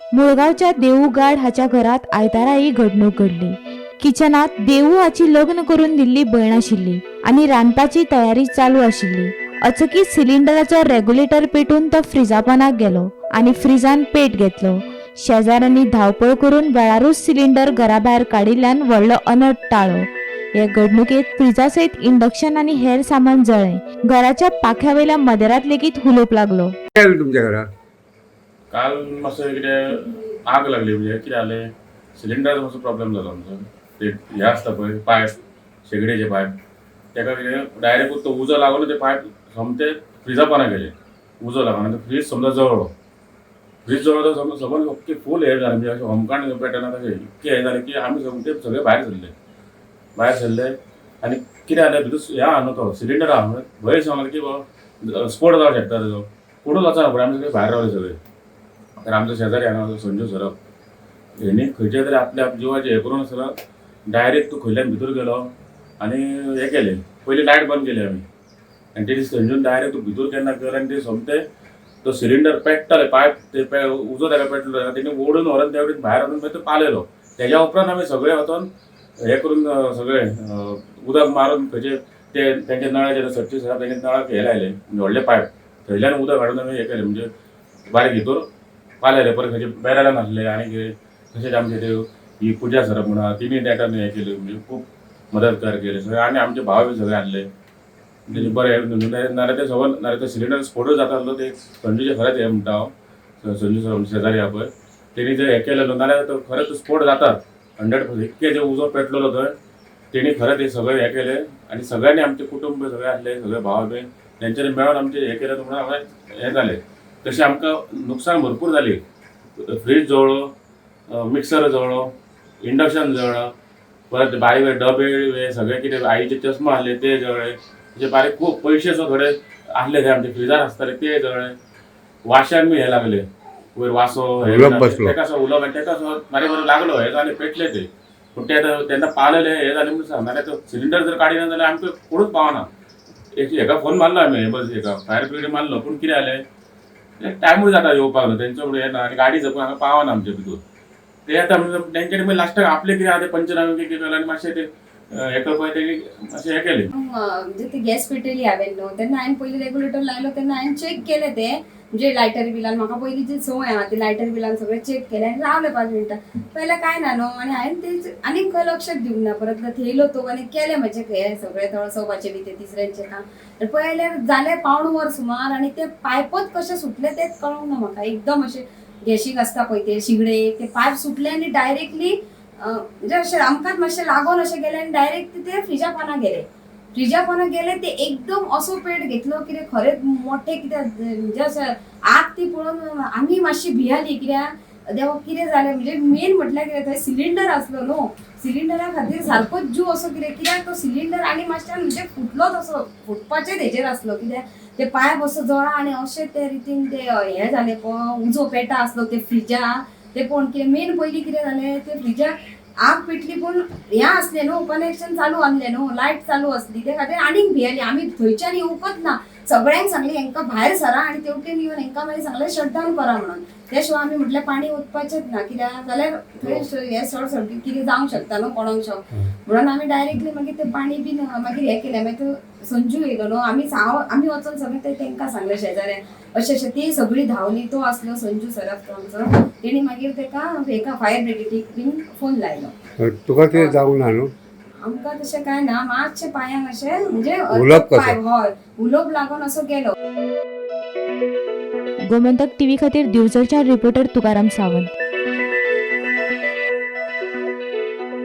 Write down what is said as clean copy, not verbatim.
मुळगांवच्या देवू गाड हाच्या घरात आयतारा ही घडणूक घडली. किचनात देवू हाची लग्न करून दिल्ली भयण आशिल्ली आनी रांदपाची तयारी चालू आशिल्ली. अचकीत सिलिंडराचो रेग्युलेटर पेटून तो फ्रिजा पोंदाक गेलो आनी फ्रिजान पेट घेतलो. शेजाऱ्यांनी धांवपळ करून वेळारूच सिलिंडर घरा भायर काडिल्ल्यान व्हडलो अनर्थ टाळ्ळो. हे घडणुकेत फ्रिजा सयत इंडक्शन आनी हेर सामान जळ्ळें. घराच्या पाख्यावेल्या मदेरात लेगीत हुलोप लागलो. काय जालें तुमच्या घरात? काल मातसो कितें आग लागली. म्हणजे कितें जालें, सिलिंडराचो मातसो प्रॉब्लेम जालो आमचो. ते हें आसता पळय पायप, शेगडेचे पायप, तेका कितें डायरेक्ट तो उजो लागून ते पायप सोमते फ्रिजा पोंदा गेले. उजो लागून आनी फ्रीज समजा जळ्ळो. फ्रीज जळ्ळो तो समज समज ओके फूल हें जालें. म्हणजे अशें होमकांड पेटना तशें इतकें हें जालें की आमी सोमते सगळे भायर सरले. भायर सरले आनी कितें जालें, भितर हें आहा न्हू तो सिलिंडर आहा म्हणून भंय सांगलो की बाबा स्फोट जावंक शकता तेजो. कोणूच वचना फुडें, आमी सगळे भायर रावले सगळे. तर आमचो शेजारी हांगा संजू सरप हेणी खंयच्या तरी आपल्या जिवाचें हें करून आसतना डायरेक्ट तूं खंयल्यान भितर गेलो आनी हें केलें. पयलीं लायट बंद केली आमी आनी तेणी संजून डायरेक्ट तूं भितर केन्ना गेलो आनी ते सोमते तो सिलिंडर पेट्टाले पायप ते उजो ताका पेटलो, तेणी ओडून व्हरून त्या वटेन भायर व्हरून मागीर तो पालयलो. तेज्या उपरांत आमी सगळे वचोन हें करून सगळे उदक मारून खंयचे ते तेंच्या नळाचे सच्चे सर तेंच्या नळाक हें लायलें, म्हणजे व्हडलें पायप, थंयल्यान उदक हाडून आमी हें केलें. म्हणजे बारीक भितर पालयलें. परत खंयचे बॅरलान आसले आनी कितें तशेंच आमचे ते ही पुजा सरप म्हणून आहा, तिणी त्या टायमार हें केलें, म्हणजे खूब मदतकार केले सगळे. आनी आमचे भाव बी सगळे आसले तेजे बरें. नाल्यार ते सगळो, नाल्यार ते सिलिंडर स्फोटूच जाता आसलो. ते संजूचे खरेंच हें म्हणटा हांव, संजू सर शेजारी आहा पळय, तेणी जे हें केलें न्हू, नाल्यार तो खरेंच स्फोट जातात 100%. इतके जे उजो पेटलेलो थंय, तेणी खरें ते सगळें हें केलें आनी सगळ्यांनी आमचे कुटुंब सगळे आसले, सगळे भाव बी तेंच्यांनी मेळोन आमचें हें केलें म्हणून हांवें हें जालें. तशें आमकां नुकसान भरपूर जाली. फ्रीज जळ्ळो, मिक्सर जळ्ळो, इंडक्शन जळ्ळो, परत बारीक बारीक डबे हे सगळे कितें आईचे चश्मा आसले ते जळ्ळे. अशे बारीक खूब पयशे सो थोडे आसले ते आमचे फ्रिजार आसताले ते जळ्ळे. वाश्यान बी हे लागले वयर वासो हे हुलोप बसलो. तेका सो हुलोप आनी तेका सो बारीक बरें लागलो, हे जालें, पेटले ते. पूण ते आतां तेन्ना पालयले, हे जालें म्हणून सांग. नाल्यार तो सिलिंडर जर काडिना जाल्यार आमकां कोणूच पावना. एक हेका फोन मारलो आमी, बस हेका फायर ब्रिगेड मारलो, पूण कितें जालें, टायमूय जाता येवपाक न्हू तेंचो, म्हणून येना आनी गाडी जपून हांगा पावना आमचे भितूर. ते आतां म्हणजे तेंच्यानी मागीर लास्टाक आपलें कितें आहा तें पंचनामे कितें केलें आनी मातशें ते हें करपाक तेणी मातशें हें केलें. म्हणजे ती गॅस पेटयली हांवें न्हू, तेन्ना हांवें पयलीं रेगुलेटर लायलो, तेन्ना हांवें चॅक केलें तें, म्हणजे लायटर बिलान म्हाका पयलीं जी संवय आहा ती लायटर बिलान सगळें चॅक केलें आनी रावलें 5 मिनटां. पयलें कांय ना न्हू आनी हांवें तें आनीक खंय लक्षात दिवंक ना. परत थेयलो तो आनी केलें म्हजें हें सगळें तळसोवपाचें बी तें तिसऱ्यांचें काम. आनी पळयल्यार जालें पावण वर सुमार आनी तें पायपच कशें सुटलें तेंच कळूंक ना म्हाका. एकदम अशें गॅशीक आसता पळय ते शिगडे, ते पायप सुटले आनी डायरेक्टली म्हणजे अशें आमकांच मातशें लागोन अशें गेलें आनी डायरेक्ट ते फ्रिजा पोंदा गेले. फ्रिजा पोंदा गेले ते एकदम असो पेट घेतलो कितें खरेंच मोठें कितें, म्हणजे अशें आग ती पळोवन आमी मातशी भियाली, कित्याक देवा कितें जालें. म्हणजे मेन म्हटल्यार कितें, थंय सिलिंडर आसलो न्हू, सिलिंडरा खातीर सारकोच जीव असो कितें, कित्याक तो सिलिंडर आनी मातशें म्हणजे फुटलोच, असो फुटपाचेच हेजेर आसलो, कित्याक ते पायप असो जळा आनी अशें ते रितीन ते हें जालें पळय, उजो पेटा आसलो ते फ्रिजा ते पळोवन कितें मेन पयलीं कितें जालें, ते फ्रिजाक आग पेटली पूण हें आसलें न्हू, कनेक्शन चालू आसलें न्हू, लायट चालू आसली, ते खातीर आनीक भियेली आमी. थंयच्यान येवकच ना. सगळ्यांक सांगलें हेंकां भायर सरा आनी तेवटेन येवन हेंकां मागीर सांगलें शटडावन करा म्हणून. त्या शिवाय आमी म्हटलें पाणी ओतपाचेंच ना, कित्याक जाल्यार थंय हें शॉर्ट सर्कीट कितें जावंक शकता न्हू कोणाक शॉक म्हणून आमी डायरेक्टली मागीर तें पाणी बीन मागीर हें केलें. मागीर तो संजू येयलो न्हू, आमी हांव आमी वचोन सगळें ते तेंकां सांगलें शेजाऱ्यांक अशें अशें, ती सगळी धांवली. तो आसलो संजू सराफ तो आमचो, तेणी मागीर तेका हेका फायर ब्रिगेडीक बीन फोन लायलो. तुका कितें जावंक ना न्हू? आमकां तशें कांय ना, मातशें पांयांक अशें म्हणजे हुलोप कसो? पांय हय, हुलोप लागून असो गेलो. गोमंतक टीव्ही खातीर दिवचलच्या रिपोर्टर तुकाराम सावंत.